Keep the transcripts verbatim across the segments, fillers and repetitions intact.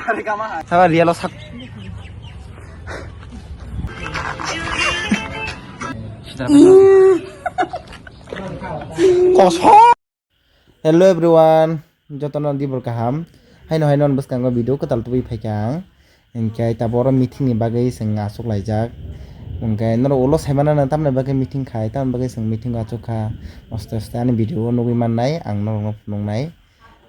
Saba real o sak. Koso. Hello everyone, jotono dibor kaham. Haino haino bwskango video kwtal tubui phaikha ang. Hinkhe tabuk oro meeting ni bagwi chwng achuk laijak. Hinkhe norok ulo saimano tamni bagwi meeting khai, tamni bagwi chwng meeting o achuk kha. Aste aste ani video o nugwi mannai, ang norokno phunuknai.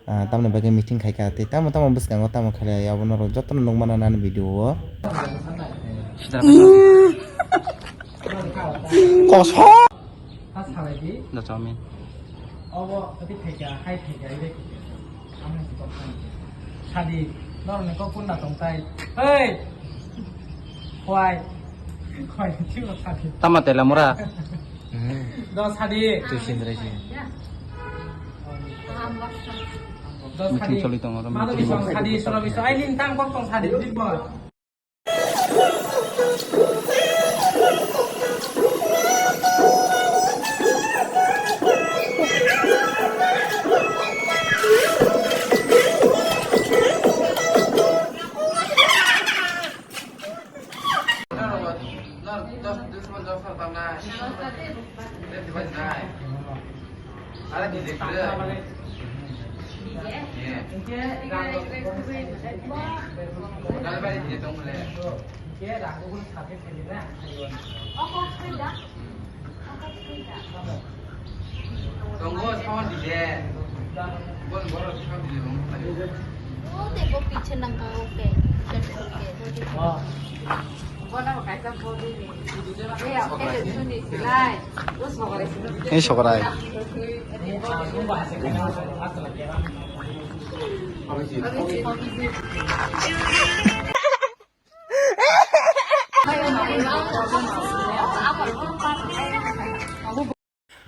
Ah, tamni bagwi meeting khai kha, tei tamo tamo bwskango tamo khlai, abo norok jotono nukmano ani video o. Koso. Ha salai di. Da chowmin. Obo tadi phaikha, hai phaikha, ibe khaikha. Ang ni kok khan. Sadi, nor ni kok kun da tong tai. Hei! Khwai. Khwai, chilo sadi. Tama tela mura. Do sadi. Tu sindra si. Do meeting sadi. Choli tongo, do madu meeting. Bisong sadi, soro bisong. Ai, ning tang kok tong sadi. Big boss. Tongo sound dile. Bon borok sound dile, bon. O te bo piche nang ka, okay. Just okay. Bo nang kaisa bo dile. Ei, okay, suni silai. Bo sogore sunu. Ei sogore.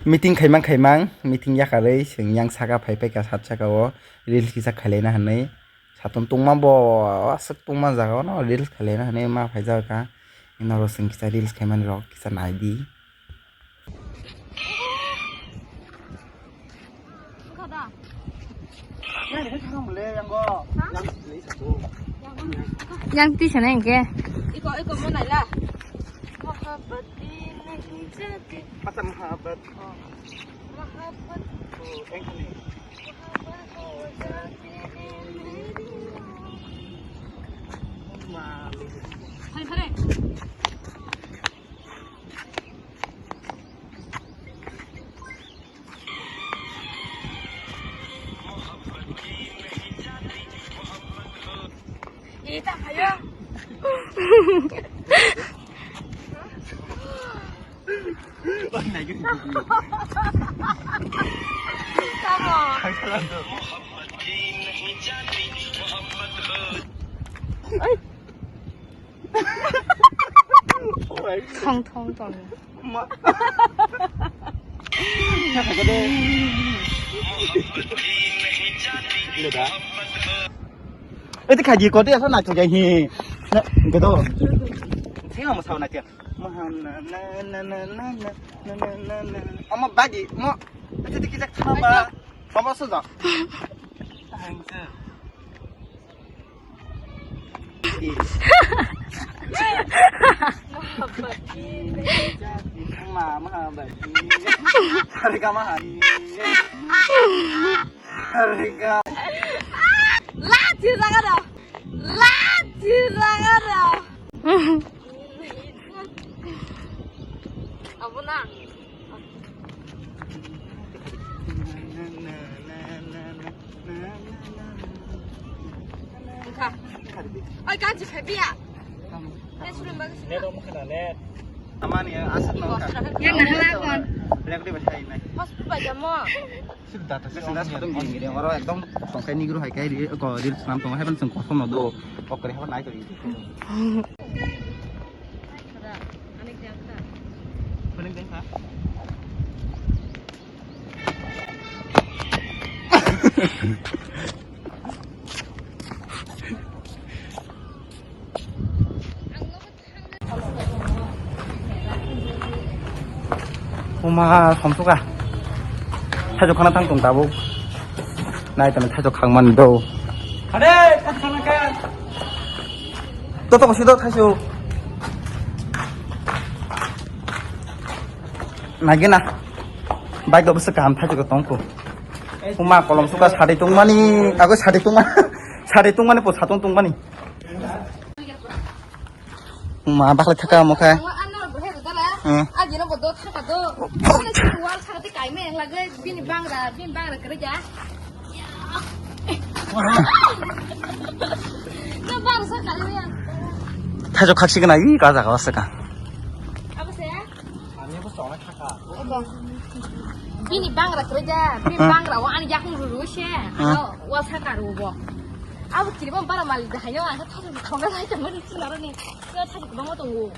Meeting khaimang khaimang, meeting yakarwi chwng yang saka phai paikha sat saka o reels kisa khailaina hinwi satung tungma bo aswk tungma jaga o no reels khailaina hinwi ma phaijak kha. Norok chwng kisa reels khaimani rok kisa naidi. Yang twi sana hingke. Iko, iko, mo naila. Mohabbat di nahi jati. Masa mohabbat? Oh. Mohabbat. Oh, yang ini. Mohabbat ho jati hai meri. Malik. Hai, hai. Thong thong tong. Ma. Ede khaji ko de asa na to jai hi. Na, ke to. Thing ama sao na ke. Ma na na na. Ama bagi mo. Ede kisa thama. Thama so da. Lachi jaga do. Lachi jaga do. Abo na. Wngkha. Oi, ganchi phaibiya. Net suri bagwi suri. Net omo khana net. Amani aswk no. Yang nahala kon. Black day bai sai nai. Hospital bai jamo. Sir data sir das khadum gini gini. Oro ekdom tongkai nigro hai kai ri ko reels nam tong hai ban sung kosom no do. Okre hai ban nai to. Ani kya kha? Paling dengkha. Uma, somsuka. Thaichuk khana thang tong tabuk. Nai tani thaichuk khang man do. Hade, thang khana kha. Toto ko sido thaisu. Nagena. Bike do bwswk kaham thaisu ko tongko. Uma kolom suka sadi tongmani, ago sadi tongma-, sadi tongmani po satong tongmani. Uma bakle thaka mo khe. Ang ano bo he dala. Hmm. Aji no bo do thaka do. Ano si wal thaka te kai me lage bini bangra, bini bangra kere ja. Thaichuk khakchi gana i ka jaga o swkang. Bini bangra kwrwi da, bini bangra o ani yakung ruru se, ano wal saka rwo bo. Abo kiribam bara mali da hayo, ang thaichuk thongna lai tongmani sinaro ni, thaichuk bangma tongo.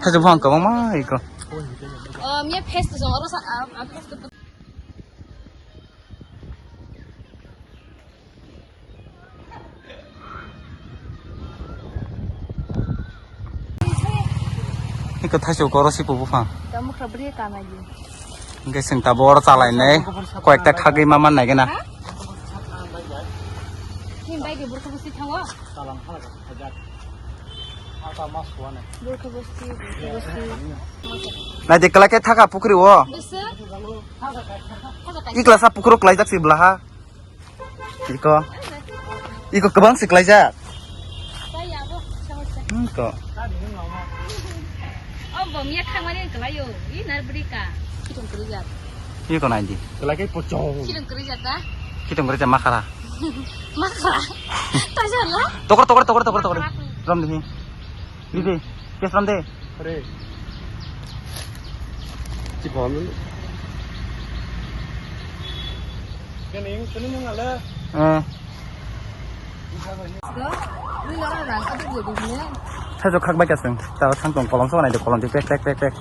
Thaichuk bang kwbangma iko. O, miya face to jong oro sa, a, a, face to. Iko thaichuk oro sipu buphang. Tamo khabri ka nai. Hingke chwng tabuk oro chalainai, koyekta khagwi ma mannai gana. Nini bai de burkha busi thango. Burkha busi, burkha busi. Nai de kwlai khe thaka pukri o. Bwswk? Ikla sa pukro kwlaijak si blaha. Iko. Iko kwbang se kwlaijak. Iko. O bo miya thangmani kwlaio. I nar bwrwi ka. Khitong kwrwi jak. Iko nai di. Kwlai khe pochong. Khitong kwrwi jak da. Khitong kwrwi jak makhara. Makhara. Taisa la. Tokor, tokor, tokor, tokor, tokor. Rom di. Didi, kes ram de. Re. Chipon. Kening, kening yang ala. Ah. Thaichuk khak bai kasing. Tao thang tong kolom so nai de kolom de pek pek pek pek.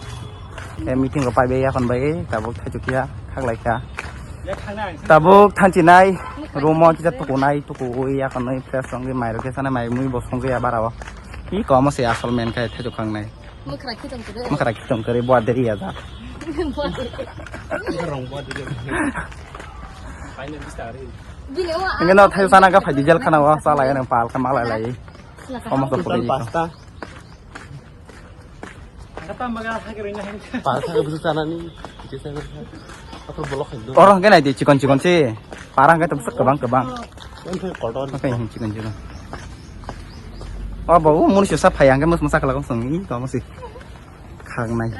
E meeting ko pai bai ya kon bai tabuk thaichuk ya khak lai kha. Tabuk thanchi nai room o kisa tuku nai tuku ui ya kon nai fresh song mai ro kisa nai mai mui bo song ya bara o. Iko mo se asol men khai thaichuk khang nai. Mwkhra khitong kwrwi. Mwkhra khitong kwrwi bo deri ya da. Bo deri. Rong bo deri. Final bista ri. Bini o. Nge no thai sana ga phai dijal khana wa sa lai nang pal kha ma lai lai. Omo sa puri. Pasta. Kata maga thak ri na. Pal kha busu sana ni. Oro hwnkhe nai di chikon chikon se. Para hwnkhe tong kwbang kwbang. Hwnkhe chikon chikon. O bo o muni se sa phai hwnkhe mus musa kala kong song i to musi. Khang nai.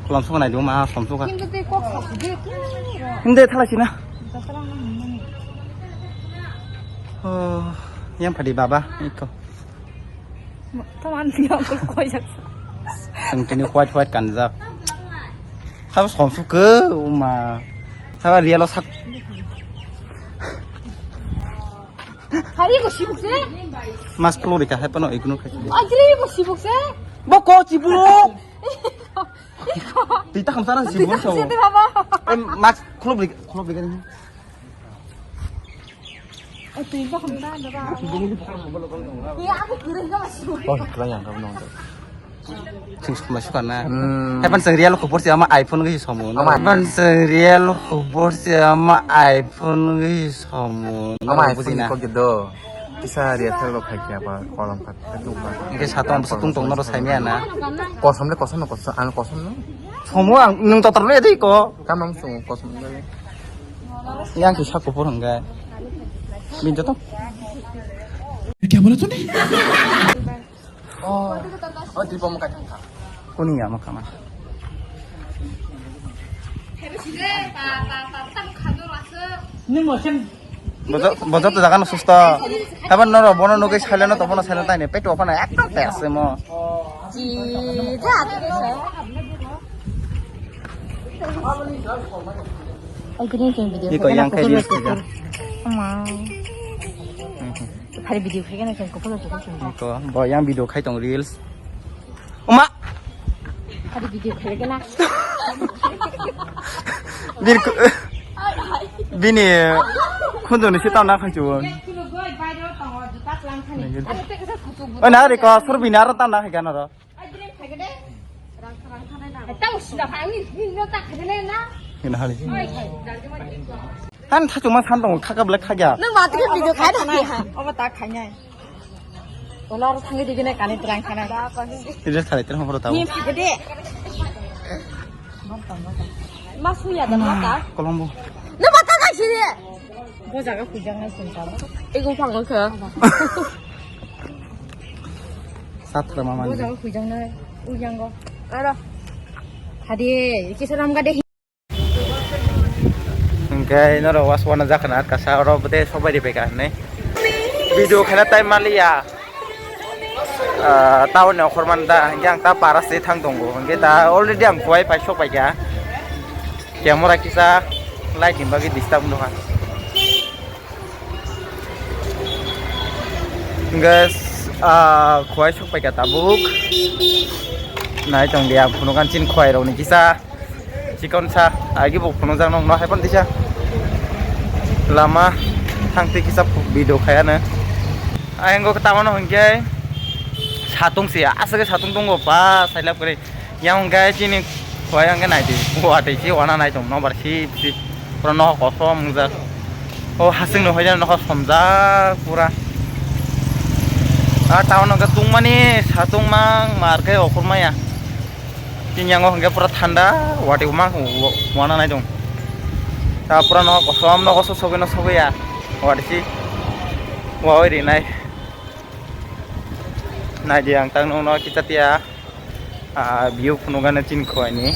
Kolom song nai di ma kolom song. Hindi thala sina. Oh, yang phadi baba iko. Taman dia aku kau jak. Sengkini white white kanjak. Habo somsuk ke uma. Habo real o sak. Hari ko sibuk se? Mas klo rika hai pano ignore khai. Ajri ko sibuk se? Bo ko sibuk. Tita khamsana sibuk so. Sibuk se baba. Em mas klo rika klo rika ni. Oh, twin pa khum ta da ba. Ye, aku kiri ka masuk. Oh, kala yang kamu nong. Sing sekolah suka na. Hmm. Hai pan sing real khobor si ama iPhone gisi somo. Ama. Hai pan sing real khobor si ama iPhone gisi somo. Ama iPhone ko gido. Kisa real thal lo khai kya ba kolom khat. Hingke satung satung tong noro saimaya na. Kosom le kosom no kosom ang kosom no. Somo ang nung totor le dei ko. Kamang sung kosom le. Yang si saku pur hingke. Min joto. Kya bola tune? Oh, oh di pom kai thang. Kuni ya makama. Ni mo sem. Bojo, bojo to jaga no susto. Taban noro bono nugui silent no to bono silent tai ne peto phana ekta te ase mo. Ji ja. Iko yang kai reels tiga. Ama. Hari video khai kana chang ko photo ko chang. Iko bo yang video khai tong reels. Uma. Hari video khai kana. Bir ku-, bini khundu ni sita na khai chuon. Oi na re ko sur bini aro ta na khai kana ro. Tamo sida phai ni ni no ta khai na. Ina hali. Oi khai. Ani thachuma san tongo, khaka belai khakya. Nwng ma tike video khai thani ha. Obo ta khainai. Ola ro thangwi digine kani twlang khana. Video khalai tong horo tabo. Ni phage de. Ma suya da ma ta. Kolombo. Nwng ma ta khai si de. Bo jaga khuijang nai sung ta. Ego phang kha. Satra mama. Bo jaga khuijang nai. Uyango. Aro. Hadi, kisa ram ga de. Hingke norok was wana jakana kasa oro bwtwi sobai ribaika hinwi. Video khena tai maliya. Ah, town ni okhorman da, hingke ang ta para se thang tongo. Hingke ta already ang kuai pai sok paikha. Camera kisa light ni bagwi disturb wngkha. Hingke, ah, kuai sok paikha tabuk. Nai tong dia, phunukgan chin kuai rokni kisa. Chikon sa, agi bo phunukjak nokno hai phano tisa. Lama thangtwi kisa video khayano. Ayang go tamano hingke satung se, aswk satung tongo ba sailap kwrwi. Yang hingke chini kuai hingke naidi, watwi si wana nai tong nobar si si. Pura nok kosom wngjak. O hasing no hoiya nokha somjak pura. A town hingke tungmani satung mang mar khe okhormaya. Tini yango hingke pura thanda, watwi mang wana nai tong. Ta pura nok kosom nok kosom sogwi no sogwi ya. Watwi si wawi rinai. Naidi ang tang nukno kicha tiya, ah, view phunukgano chini khuaini.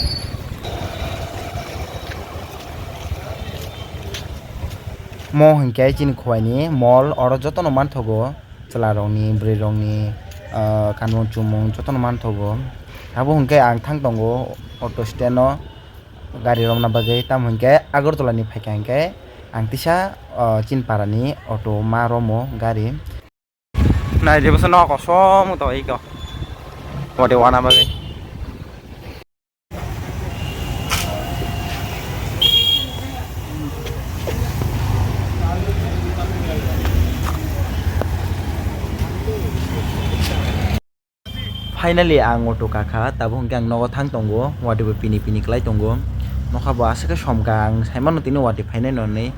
Mo hwnkhe chini khuaini mall, oro jotono manthogo, chwlarokni, bwrwirokni, ah, kanmung chumung jotono manthogo. Abo hwnkhe ang thang tongo auto stand o gari romna bagwi, tamo hwnkhe Agartala ni phaikha hwnkhe ang tisa, ah, chini para ni auto ma romo gari. Nai de bwsa nok kosom wng tong iko. Wate wana bagwi. Finally ang auto kakha, tabuk hwnkhe ang nogo thang tongo, watwi bo pini pini kwlai tongo. Nokha bo aswk khe somkha, ang saimano tini watwi phainai nonwi.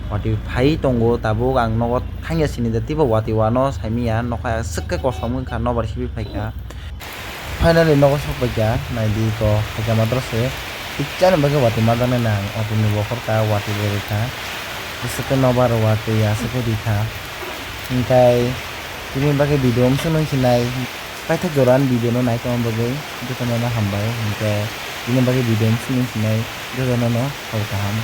Watwi phai tongo tabuk, ang nogo thangya sini da teibo watwi wano saimanya, nokha aswk khe kosom wngkha, nobar sibwi phaikha. Finally nogo sokpaikha, naidi ko phaikha matro se. Ichani bagwi watwi majaknai nang, auto ni bokhorka watwi bo rwkha. Aswk khe nobar watwi aswk khe rikha. Hwnkhe tini bagwi video umsuk nung sinai. Paithak jora ni video no nai tongma bagwi jotono no hambai, hwnkhe bini bagwi video no sini sinai jotono no hor kaham.